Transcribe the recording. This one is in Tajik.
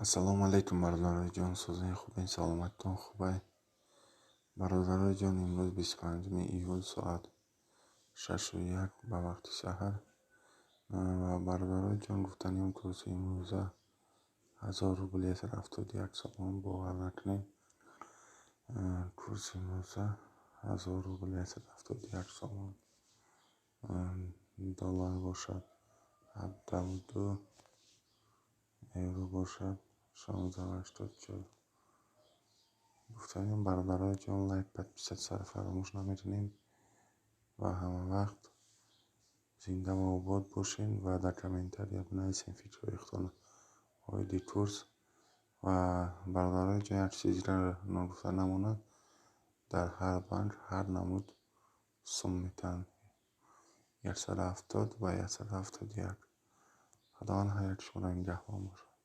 Ассалому алайкум, бародарои ҷон, созаи хубен, саломатитон хубай? Бародарои ҷон, имрӯз 25-уми июл, соат 6:01 ба вақти саҳар. Ва, бародарои ҷон, гуфтаниам, курси имрӯза 1000 рубл 171 сомон. Бовар накунед, курси имрӯза 1000 рубл 171 сомон, доллар бошад 17,2, евро бошад 16,84. Гуфтаниам, бародарои ҷон, лайк, подписаться фаромӯш намекунем ва ҳамавақт зинда ва обод бошед ва дар комментария бинависед фикрҳои худтонро оиди курс. Ва, бародарои ҷон, як чизро ногуфта намонад: дар ҳар банк ҳар намуд сум метаҳанд, 170 ва 171. Худованд ҳар яки шуморо нигаҳбон бошад.